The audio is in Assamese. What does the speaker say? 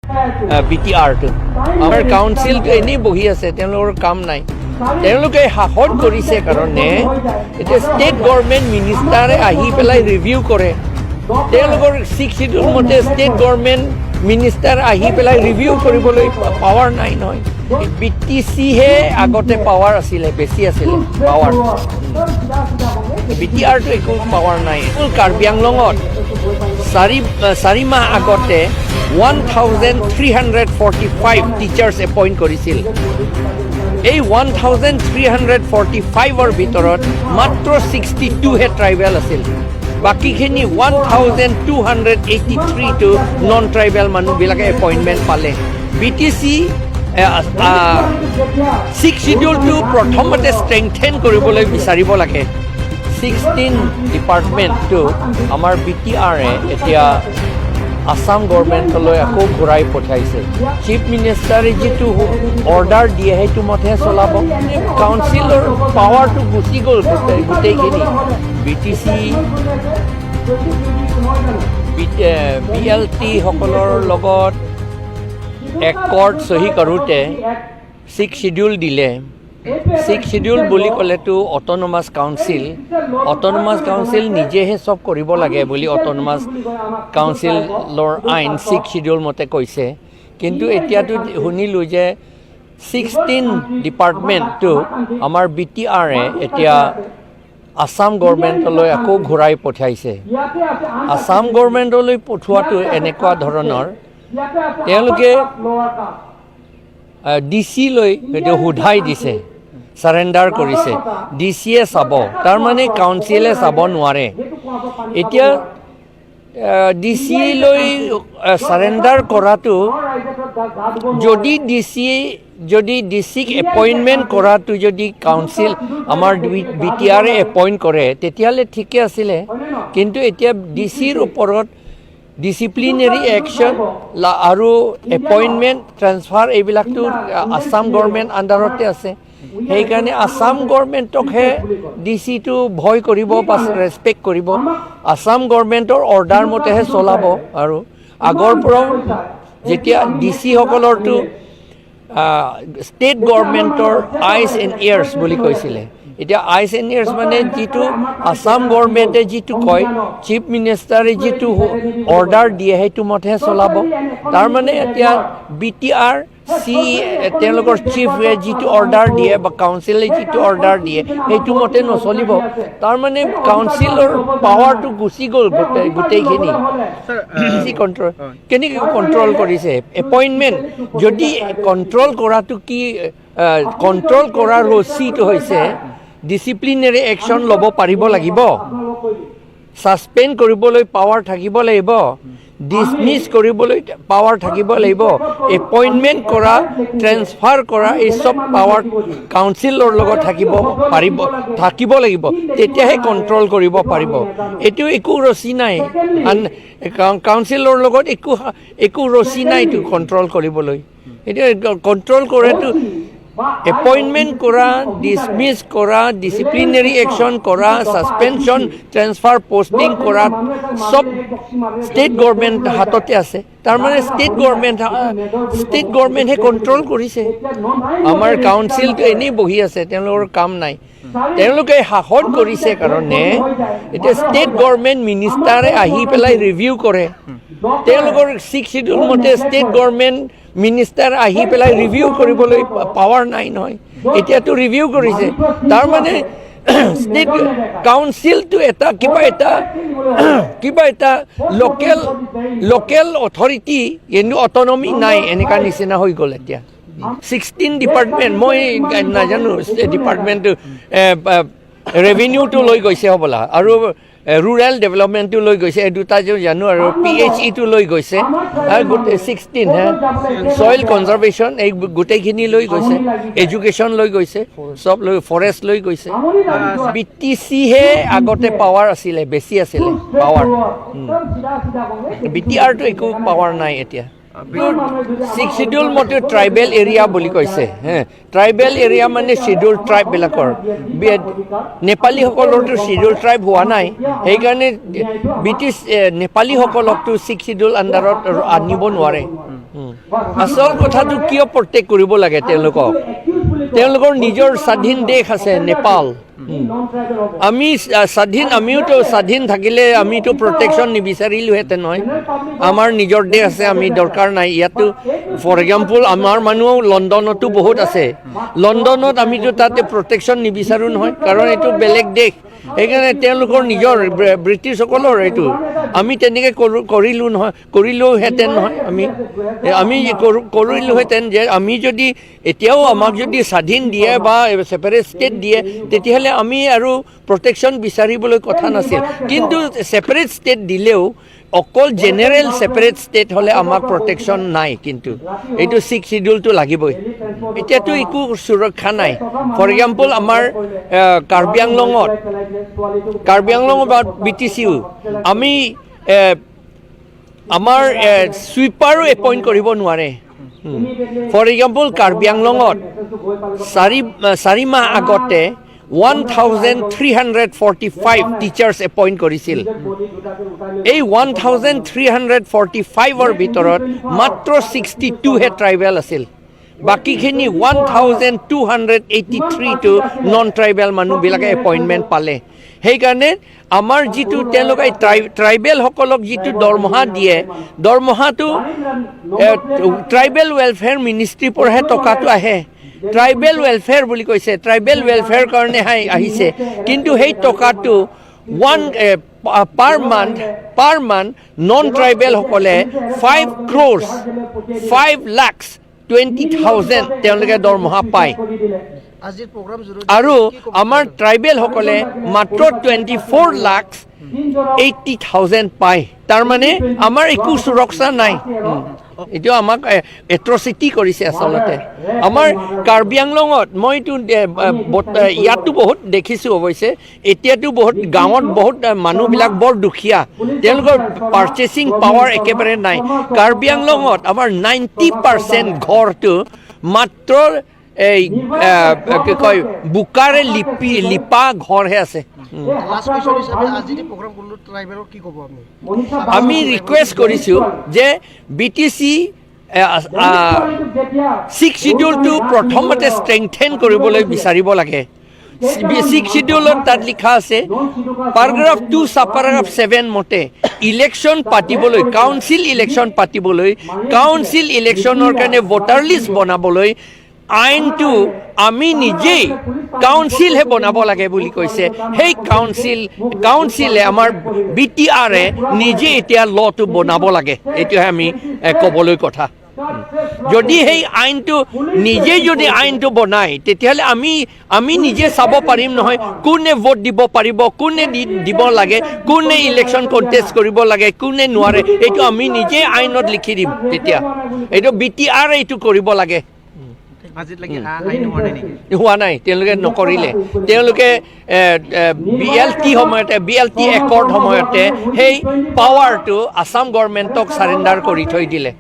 বি টি আৰটো। আমাৰ কাউন্সিলটো এনেই বহি আছে, তেওঁলোকৰ কাম নাই। তেওঁলোকে শাসন কৰিছে কাৰণে এতিয়া ষ্টেট গভৰ্ণমেণ্ট মিনিষ্টাৰে আহি পেলাই ৰিভিউ কৰে। তেওঁলোকৰ ছিক্স চিডিউল মতে ষ্টেট গভৰ্ণমেণ্ট মিনিষ্টাৰ আহি পেলাই ৰিভিউ কৰিবলৈ পাৱাৰ নাই নহয়। বি টি চিহে আগতে পাৱাৰ আছিলে, বেছি আছিলে পাৱাৰ। বি টি আৰটো একো পাৱাৰ নাই। কাৰ্বি আংলঙত 4 মাহ আগতে 1345 teachers appoint কৰিছিল। এই 1345ৰ ভিতৰত মাত্ৰ 62হে ট্ৰাইবেল আছিল। বাকীখিনি 1283টো নন ট্ৰাইবেল মানুহবিলাকে এপইণ্টমেণ্ট পালে। বি টি চি ছিক্স চিডিউলটো প্ৰথমতে ষ্ট্ৰেংথেন কৰিবলৈ বিচাৰিব লাগে। 16 ডিপাৰ্টমেণ্টটো আমাৰ বি টি আৰে এতিয়া আছাম গভৰ্ণমেণ্টলৈ আকৌ ঘূৰাই পঠাইছে। চিফ মিনিষ্টাৰে যিটো অৰ্ডাৰ দিয়ে, সেইটো মতেহে চলাব। কাউন্সিলৰ পাৱাৰটো গুচি গ'ল গোটেইখিনি। B T C, B L টিসকলৰ লগত একৰ্ড চহী কৰোঁতে ছিক্স চিডিউল দিলে। ছিক্স চিডিউল বুলি ক'লেতো অট'নমাছ কাউন্সিল, অট'নমাছ কাউন্সিল নিজেহে চব কৰিব লাগে বুলি অট'নমাছ কাউন্সিলৰ আইন ছিক্স চিডিউল মতে কৈছে। কিন্তু এতিয়াতো শুনিলোঁ যে 16 ডিপাৰ্টমেণ্টটো আমাৰ বি টি আৰে এতিয়া আছাম গভৰ্ণমেণ্টলৈ আকৌ ঘূৰাই পঠাইছে। আছাম গভৰ্ণমেণ্টলৈ পঠোৱাটো এনেকুৱা ধৰণৰ, তেওঁলোকে ডি চি লৈ সেইটো সোধাই দিছে, চাৰেণ্ডাৰ কৰিছে। ডি চিয়ে চাব, তাৰমানে কাউন্সিলে চাব নোৱাৰে। এতিয়া ডি চি লৈ চাৰেণ্ডাৰ কৰাটো, যদি ডি চিক এপইণ্টমেণ্ট কৰাটো যদি কাউন্সিল আমাৰ বি টি আৰে এপইণ্ট কৰে, তেতিয়াহ'লে ঠিকে আছিলে। কিন্তু এতিয়া ডি চিৰ ওপৰত ডিচিপ্লিনেৰী একশ্যন আৰু এপইণ্টমেণ্ট, ট্ৰেন্সফাৰ এইবিলাকতো আছাম গভৰ্ণমেণ্ট আণ্ডাৰতে আছে। সেইকাৰণে আছাম গভৰ্ণমেণ্টকহে ডি চিটো ভয় কৰিব বা ৰেচপেক্ট কৰিব। আছাম গভৰ্ণমেণ্টৰ অৰ্ডাৰ মতেহে চলাব। আৰু আগৰ পৰাও যেতিয়া ডি চিসকলৰতো ষ্টেট গভৰ্ণমেণ্টৰ আইচ এণ্ড ইয়েৰ্ছ বুলি কৈছিলে। এতিয়া আইচ এণ্ড ইয়েৰ্ছ মানে যিটো আছাম গভৰ্ণমেণ্টে যিটো কয়, চিফ মিনিষ্টাৰে যিটো অৰ্ডাৰ দিয়ে, সেইটো মতেহে চলাব। তাৰমানে এতিয়া বি টি আৰ চি তেওঁলোকৰ চিফে যিটো অৰ্ডাৰ দিয়ে বা কাউন্সিলে যিটো অৰ্ডাৰ দিয়ে, সেইটো মতে নচলিব। তাৰমানে কাউন্সিলৰ পাৱাৰটো গুচি গ'ল গোটেইখিনি। বেছি কণ্ট্ৰল কেনেকৈ কণ্ট্ৰল কৰিছে? এপইণ্টমেণ্ট যদি কণ্ট্ৰল কৰাটো কি, কণ্ট্ৰল কৰাৰ ৰচিটো হৈছে ডিচিপ্লিনেৰী একশ্যন ল'ব পাৰিব লাগিব, ছাছপেণ্ড কৰিবলৈ পাৱাৰ থাকিব লাগিব, ডিছমিছ কৰিবলৈ পাৱাৰ থাকিব লাগিব, এপইণ্টমেণ্ট কৰা, ট্ৰেন্সফাৰ কৰা, এই চব পাৱাৰ কাউন্সিলৰ লগত থাকিব পাৰিব, থাকিব লাগিব। তেতিয়াহে কণ্ট্ৰল কৰিব পাৰিব। এইটো একো ৰচি নাই। কাউন্সিলৰ লগত একো একো ৰচি নাই এইটো কণ্ট্ৰল কৰিবলৈ। এতিয়া কণ্ট্ৰল কৰাটো এপইণ্টমেণ্ট কৰা, ডিছমিছ কৰা, ডিচিপ্লিনেৰী একশ্যন কৰা, ছাছপেনশ্যন, ট্ৰেন্সফাৰ, পষ্টিং কৰা চব ষ্টেট গভৰ্ণমেণ্ট হাততে আছে। তাৰমানে ষ্টেট গভৰ্ণমেণ্টহে কণ্ট্ৰল কৰিছে। আমাৰ কাউন্সিলটো এনেই বহি আছে, তেওঁলোকৰ কাম নাই। তেওঁলোকে শাসন কৰিছে কাৰণে এতিয়া ষ্টেট গভৰ্ণমেণ্ট মিনিষ্টাৰে আহি পেলাই ৰিভিউ কৰে। তেওঁলোকৰ ছিক্স চিডিউল মতে ষ্টেট গভৰ্ণমেণ্ট মিনিষ্টাৰ আহি পেলাই ৰিভিউ কৰিবলৈ পাৱাৰ নাই নহয়। এতিয়াতো ৰিভিউ কৰিছে। তাৰমানে ষ্টেট কাউন্সিলটো এটা কিবা এটা লোকেল লোকেল অথৰিটি, কিন্তু অট'নমি নাই, এনেকুৱা নিচিনা হৈ গ'ল। এতিয়া 16 ডিপাৰ্টমেণ্ট মই নাজানো, ডিপাৰ্টমেণ্টটো ৰেভিনিউটো লৈ গৈছে হ'বলা আৰু ৰুৰেল ডেভেলপমেণ্টটো লৈ গৈছে, এই দুটা যে জানো। আৰু পি এইচ ইটো লৈ গৈছে আৰু গোটেই 16 হে, চইল কনজাৰ্ভেশ্যন, এই গোটেইখিনি লৈ গৈছে, এডুকেশ্যন লৈ গৈছে, চব লৈ, ফৰেষ্ট লৈ গৈছে। বি টি চিহে আগতে পাৱাৰ আছিলে, বেছি আছিলে পাৱাৰ। বি টি আৰটো একো পাৱাৰ নাই। এতিয়া ছিক্স চিডিউল মতে ট্ৰাইবেল এৰিয়া বুলি কৈছে হে। ট্ৰাইবেল এৰিয়া মানে চিডিউল ট্ৰাইববিলাকৰ, নেপালীসকলৰতো চিডিউল ট্ৰাইব হোৱা নাই। সেইকাৰণে ব্ৰিটিছ নেপালীসকলকতো ছিক্স চিডিউল আণ্ডাৰত আনিব নোৱাৰে। আচল কথাটো, কিয় প্ৰটেক্ট কৰিব লাগে তেওঁলোকক? তেওঁলোকৰ নিজৰ স্বাধীন দেশ আছে, নেপাল। আমি স্বাধীন, আমিওতো স্বাধীন থাকিলে আমিতো প্ৰটেকশ্যন নিবিচাৰিলোহেঁতেন নহয়। আমাৰ নিজৰ দেশ আছে, আমি দৰকাৰ নাই ইয়াতো। ফৰ এক্সাম্পল, আমাৰ মানুহো লণ্ডনতো বহুত আছে। লণ্ডনত আমিতো তাতে প্ৰটেকশ্যন নিবিচাৰোঁ নহয়, কাৰণ এইটো বেলেগ দেশ। সেইকাৰণে তেওঁলোকৰ নিজৰ ব্ৰিটিছসকলৰ এইটো আমি তেনেকৈ কৰোঁ, কৰিলোঁ নহয়, কৰিলোহেঁতেন নহয়। আমি কৰিলোহেঁতেন যে আমি যদি এতিয়াও আমাক যদি স্বাধীন দিয়ে বা ছেপাৰেট ষ্টেট দিয়ে, তেতিয়াহ'লে আমি আৰু প্ৰটেকশ্যন বিচাৰিবলৈ কথা নাছিল। কিন্তু ছেপাৰেট ষ্টেট দিলেও অকল জেনেৰেল ছেপাৰেট ষ্টেট হ'লে আমাক প্ৰটেকশ্যন নাই। কিন্তু এইটো ছিক্স চিডিউলটো লাগিবই। এতিয়াতো একো সুৰক্ষা নাই। ফৰ এক্সাম্পল, আমাৰ কাৰ্বি আংলঙত বা বিটিচিও আমি আমাৰ চুইপাৰো এপইণ্ট কৰিব নোৱাৰে। ফৰ এক্সাম্পল, কাৰ্বি আংলঙত 4 মাহ আগতে 1345 teachers appoint কৰিছিল। এই 1345ৰ ভিতৰত মাত্ৰ 62হে ট্ৰাইবেল আছিল। বাকীখিনি 1283টো নন ট্ৰাইবেল মানুহবিলাকে এপইণ্টমেণ্ট পালে। সেইকাৰণে আমাৰ যিটো তেওঁলোকে ট্ৰাইবেলসকলক যিটো দৰমহা দিয়ে, দৰমহাটো ট্ৰাইবেল ৱেলফেয়াৰ মিনিষ্ট্ৰীৰ পৰাহে টকাটো আহে। ট্ৰাইবেল ৱেলফেয়াৰ বুলি কৈছে, ট্ৰাইবেল ৱেলফেয়াৰ কাৰণেহে আহিছে। কিন্তু সেই টকাটো one per month non ট্ৰাইবেলসকলে 5 crores 5 lakhs 20,000 তেওঁলোকে দৰমহা পায়। আজিৰ প্ৰগ্ৰাম জৰিয়তে আৰু কি ক'ব? আমাৰ ট্ৰাইবেলসকলে মাত্ৰ 24 lakhs 80,000 পায়। তাৰমানে আমাৰ একো সুৰক্ষা নাই। এইটো আমাক এট্ৰচিটি কৰিছে আচলতে। আমাৰ কাৰ্বি আংলঙত মইতো ইয়াতো বহুত দেখিছোঁ। অৱশ্যে এতিয়াতো বহুত গাঁৱত বহুত মানুহবিলাক বৰ দুখীয়া, তেওঁলোকৰ পাৰ্চেচিং পাৱাৰ একেবাৰে নাই। কাৰ্বি আংলঙত আমাৰ 90% ঘৰটো মাত্ৰ এই কি কয়, বোকাৰে লিপা ঘৰহে আছে। লাষ্ট কুৱেশ্যন হিচাপে আজি যে প্ৰগ্ৰাম কৰিলোঁ, ট্ৰাইবেলৰ কি ক'ব আপুনি? আমি ৰিকুৱেষ্ট কৰিছোঁ যে বিটিচি ছিক্স চিডিউলটো প্ৰথমতে ষ্ট্ৰেংথেন কৰিবলৈ বিচাৰিব লাগে। ছিক্স চিডিউলত তাত লিখা আছে, paragraph 2 sub paragraph 7 মতে ইলেকশ্যন পাতিবলৈ, কাউন্সিল ইলেকশ্যন পাতিবলৈ, কাউন্সিল ইলেকশ্যনৰ কাৰণে ভোটাৰ লিষ্ট বনাবলৈ আইনটো আমি নিজেই কাউন্সিলহে বনাব লাগে বুলি কৈছে। সেই কাউন্সিলে আমাৰ বিটিআৰে নিজে এতিয়া ল'টো বনাব লাগে। এইটোহে আমি ক'বলৈ কথা। যদি সেই আইনটো নিজে যদি আইনটো বনায়, তেতিয়াহ'লে আমি নিজে চাব পাৰিম নহয়, কোনে ভোট দিব পাৰিব, কোনে দিব লাগে, কোনে ইলেকশ্যন কণ্টেষ্ট কৰিব লাগে, কোনে নোৱাৰে। এইটো আমি নিজে আইনত লিখি দিম তেতিয়া। এইটো বিটিআৰ এইটো কৰিব লাগে। আজিলৈকে আইন হোৱা নাই নেকি? হোৱা নাই, তেওঁলোকে নকৰিলে। তেওঁলোকে বিএলটি সময়তে, বিএলটি একৰ্ড সময়তে সেই পাৱাৰটো আছাম গভৰ্ণমেণ্টক চাৰেণ্ডাৰ কৰি থৈ দিলে।